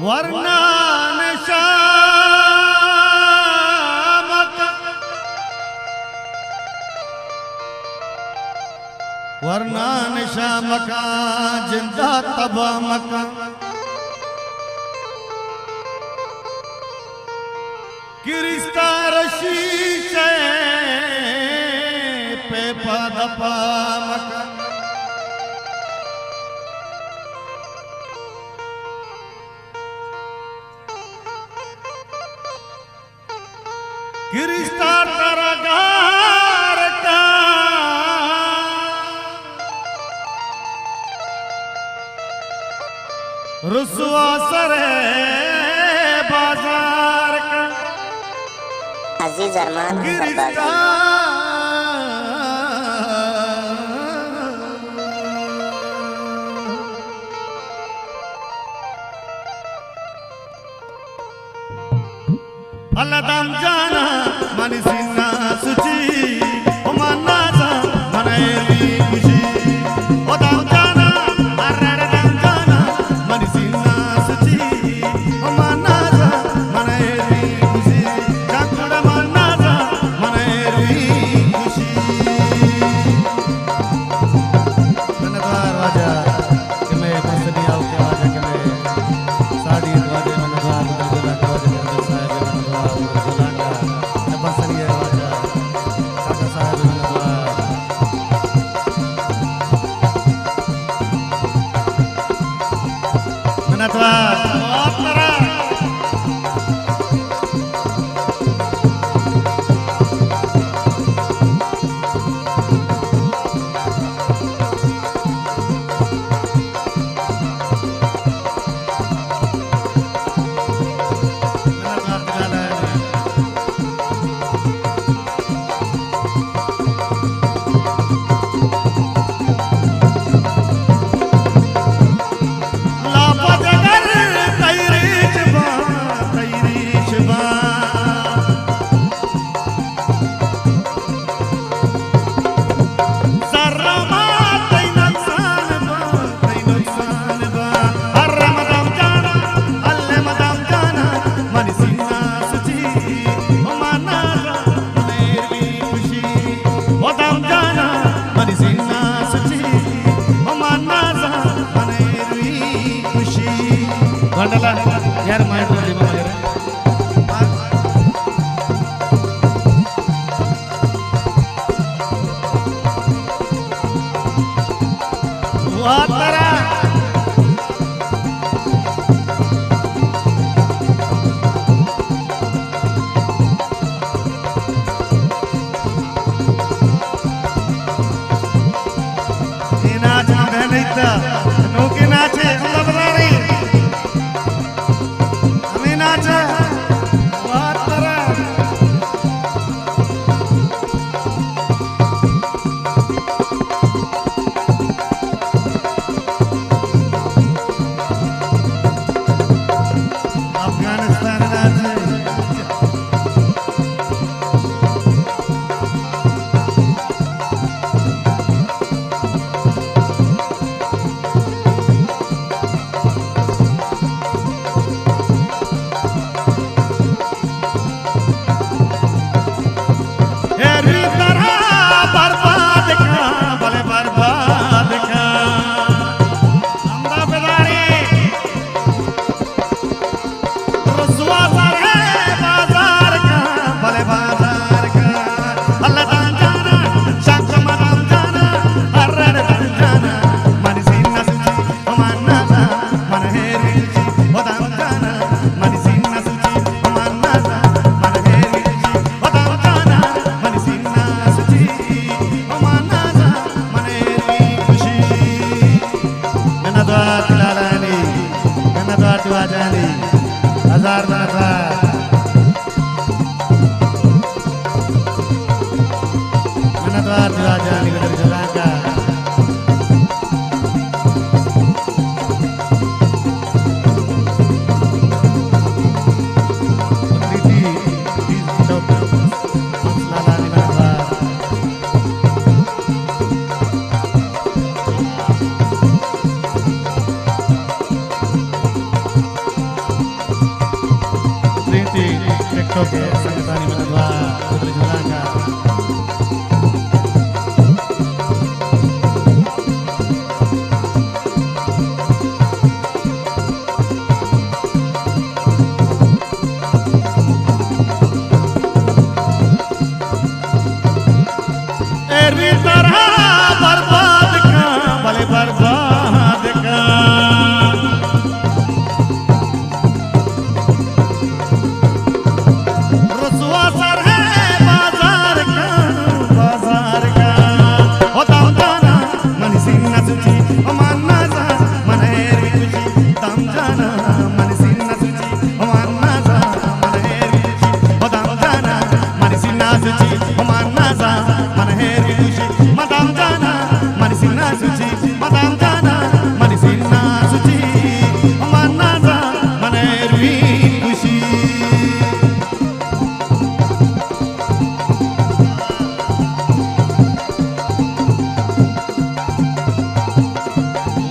ورنا نشا مکن، ورنا نشا مکن، جندا تبا مکن۔ کریستا رشی شے پہ پا دپا مکن۔ گریستار ترا گار کا، رسوا سر بازار کا۔ عزیز ارمان سربازی۔ گریستار اللہ دم جانا منی سینہ سچی، او من نازا من ایری خوشی۔ او دم جانا، ارر دم جانا منی سینہ سچی، او من نازا من ایری خوشی۔ چاکوڑا من نازا من ایری خوشی۔ منتوار واجہ کہ مئے پسنی آؤکیں واجہ کہ مئے ساڑی واجہ منتوار، منتوار واجہ صاحب منتوار، منتوار واجہ پسنی واجہ خواجہ صاحب منتوار۔ منتوار۔ گنڈلا یار مائنڈ کو دیما مگر۔ واہ ترا۔ اے ناچ ما بہنیتا، نوکے ناچے، اللہ بزاری۔ ہمیں ناچ، واترا۔ افغانستان ناچے۔ ہیری ترا برباد کاں، بلے برباد کاں۔ ہمدا بداری۔ رسوا سر بازار کا، بلے بازار کا۔ اللہ دان جانا، شک مدام جانا، ارڑ دان جانا، من سینہ سچی، من نازا، من ہیری چی، او دان جانا، من سینہ سچی، من نازا، من ہیری چی، او دان جانا، من سینہ سچی، من نازا، من ہیری خوشی۔ منتوار تئی لالانی، منتوار تئی واجہانی، ہزار منتوار۔ منتوار تئی واجہانی گدر جلانکا۔ تو کہ سنگتانی منتوار، قدرت جھلانکا۔ اے ری ترا برباد کاں، بلے برباد کاں۔ رسوا سر ہے بازار کاں، بازار کاں۔ او دم جانا منی سینہ سوچی، او من نازا من ہیر بھی خوشی۔ دم جانا منی سینہ سوچی، او من نازا من ہیر بھی خوشی۔ او دم جانا منی سینہ سوچی، او من نازا من ہیر بھی خوشی۔ مدام جانا منی سینہ سوچی، مدام جانا منی سینہ سوچی، او من نازا من ہیر بھی خوشی۔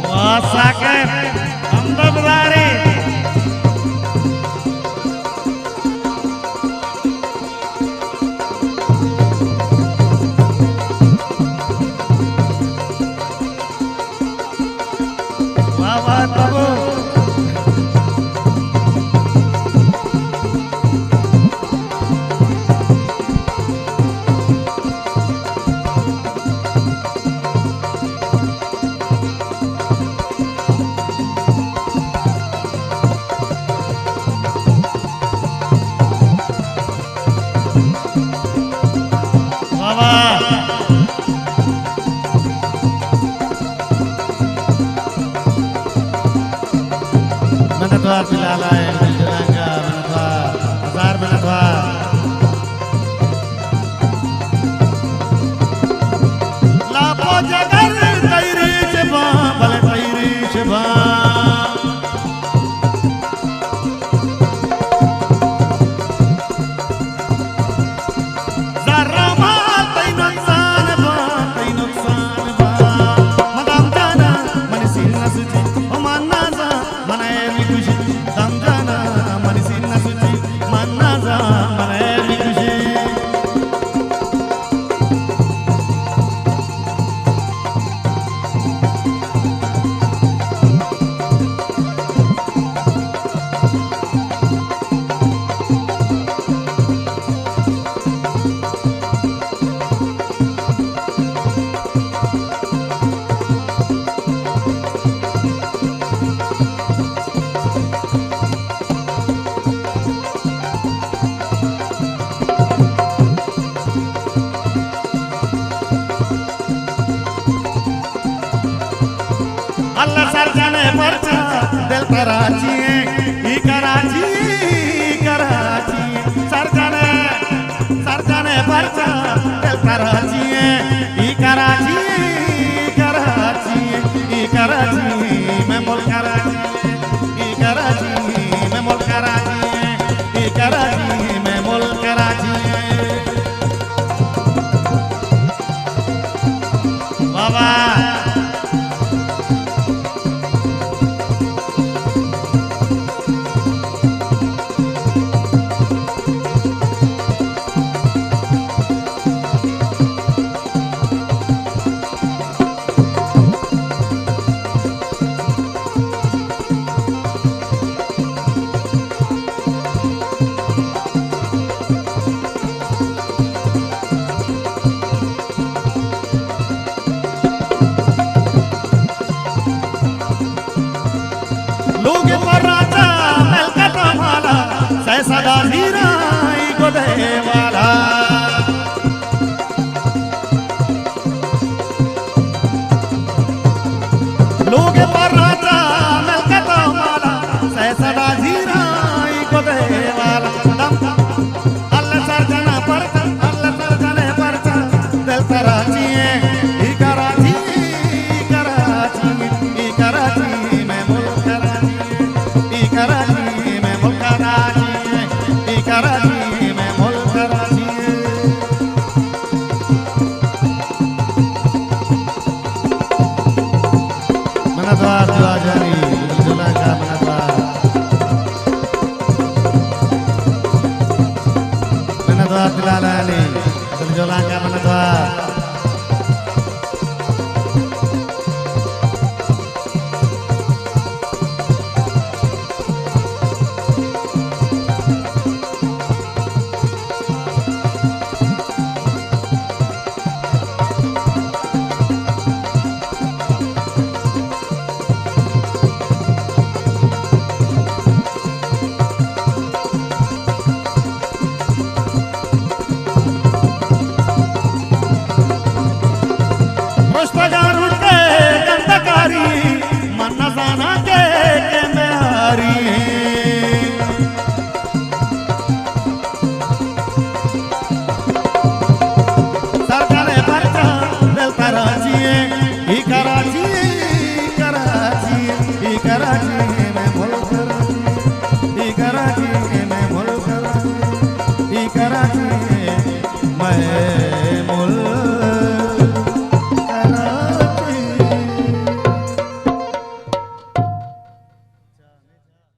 واہ ساکر، ہمدا بدارے۔ واہ واہ تبو۔ واہ واہ۔ منتوار بلال ءِ دل جلانک ءَ، منتوار، ہزار منتوار۔ لاپ ءُ جگر تئی ریش باں، بلے تئی ریش باں۔ زر ءُ مال تئی نقصان باں، تئی نقصان باں۔ مدام جانا منی سینہ سوچی، او من نازا من ہیر بھی خوشی۔ مدام جانا منی سینہ سوچی، من نازا من ہیر بھی خوشی۔ اللہ سر جنے پرچا دل کراچی ایں، ای کراچی، ای کراچی ایں۔ سر جنے، سر جنے پرچا دل کراچی ایں، ای کراچی، ای کراچی ایں، ای کراچی ایں، مئے ملک کراچی ایں، ای کراچی ایں، مئے ملک کراچی ایں، ای کراچی ایں، مئے ملک کراچی ایں۔ بابا۔ لوگ پر راجا ملکت مالا، سئے سدا زیرائی گدے والا۔ لوگ پر راجا ملکت مالا، سئے سدا زیرائی گدے والا۔ دم اللہ سر جنا پرچا، اللہ سر جنے پرچا، دل کراچی ایں، ای کراچی، ای کراچی، ای کراچی، مئے ملک کراچی ایں، ای کراچی، مئے ملک کراچی ایں، ای کراچی، مئے ملک کراچی ایں۔ منتوار، دعا جاری، دل جلانک ءَ منتوار۔ اے کراچی، اے کراچی، اے کراچی میں ملک کراچی، اے کراچی میں ملک کراچی، اے کراچی میں